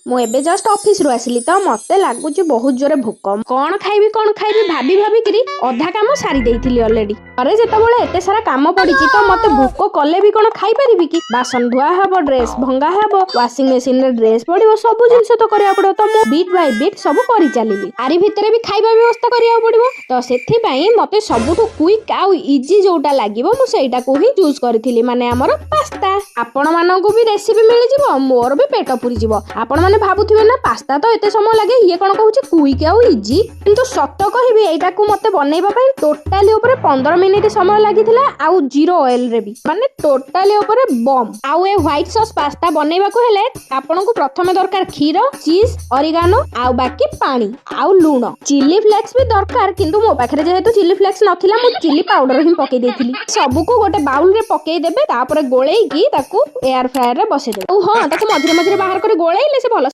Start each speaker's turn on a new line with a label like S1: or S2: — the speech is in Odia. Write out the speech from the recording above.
S1: ମୁଁ ଏବେ ଜଷ୍ଟ ଅଫିସରୁ ଆସିଲି ତ ମତେ ଲାଗୁଛି ବହୁତ ଜୋରେ ଭୋକ। କଣ ଖାଇବି, କଣ ଖାଇବି ଭାବି ଭାବିକିରି ଅଧା କାମ ସାରି ଦେଇଥିଲି ଅଲରେଡି। ଘରେ ଯେତେବେଳେ ଏତେ ସାରା କାମ ପଡିଛି, ତ ମତେ ଭୋକ କଲେ ବି କଣ ଖାଇପାରିବି କି? ବାସନ ଧୁଆ ହବ, ଡ୍ରେସ ଭଙ୍ଗା ହବ, ୱାସିଂ ମେସିନରେ ଡ୍ରେସ ପଡିବ, ସବୁ ଜିନିଷ ତ କରିବାକୁ ପଡିବ। ତ ମୁଁ ବିଟ୍ ବାଇ ବିଟ୍ ସବୁ କରିଚାଲିଲି। ଆରି ଭିତରେ ବି ଖାଇବା ବ୍ୟବସ୍ଥା କରିବାକୁ ପଡିବ। ତ ସେଥିପାଇଁ ମତେ ସବୁଠୁ କୁଇକ୍ ଆଉ ଇଜି ଯୋଉଟା ଲାଗିବ, ମୁଁ ସେଇଟାକୁ ହିଁ ଚୁଜ୍ କରିଥିଲି, ମାନେ ଆମର ପାସ୍ତା। ଆପଣ ମାନଙ୍କୁ ବି ରେସିପି ମିଳିଯିବ, ମୋର ବି ପେଟ ପୁରିଯିବ। ଆପଣ ମାନେ ଭାବୁଥିବେ ନା, ପାସ୍ତା ତ ଏତେ ସମୟ ଲାଗେ, ଇଏ କଣ କହୁଛି କୁଇକ୍ ଆଉ ଇଜି? କିନ୍ତୁ ସତ କହିବି, ଏଇଟାକୁ ମତେ ବନେଇବା ପାଇଁ ଟୋଟାଲି ଉପରେ 15 ମିନିଟ ସମୟ ଲାଗିଥିଲା ଆଉ ଜିରୋ ଅଏଲ ରେ ବି, ମାନେ ଟୋଟାଲି ଉପରେ ବମ୍। ଆଉ ଏ ହ୍ୱାଇଟ ସସ୍ ପାସ୍ତା ବନେଇବାକୁ ହେଲେ ଆପଣଙ୍କୁ ପ୍ରଥମେ ଦରକାର କ୍ଷୀର, ଚିଜ, ଅରିଗାନୋ ଆଉ ବାକି ପାଣି ଆଉ ଲୁଣ। ଚିଲି ଫ୍ଲେକ୍ସ ବି ଦରକାର, କିନ୍ତୁ ମୋ ପାଖରେ ଯେହେତୁ ଚିଲି ଫ୍ଲେକ୍ସ ନଥିଲା, ମୁଁ ଚିଲି ପାଉଡର ହିଁ ପକେଇ ଦେଇଥିଲି। ସବୁକୁ ଗୋଟେ ବାଉଲ ରେ ପକେଇ ଦେବେ, ତାପରେ ଗୋଳେଇକି ତାକୁ ଏୟାର ଫ୍ରାୟର ରେ ବସେଇଦେବେ। ଆଉ ହଁ, ତାକୁ ମଝିରେ ମଝିରେ ବାହାର କରି ଗୋଳେଇଲେ ସେ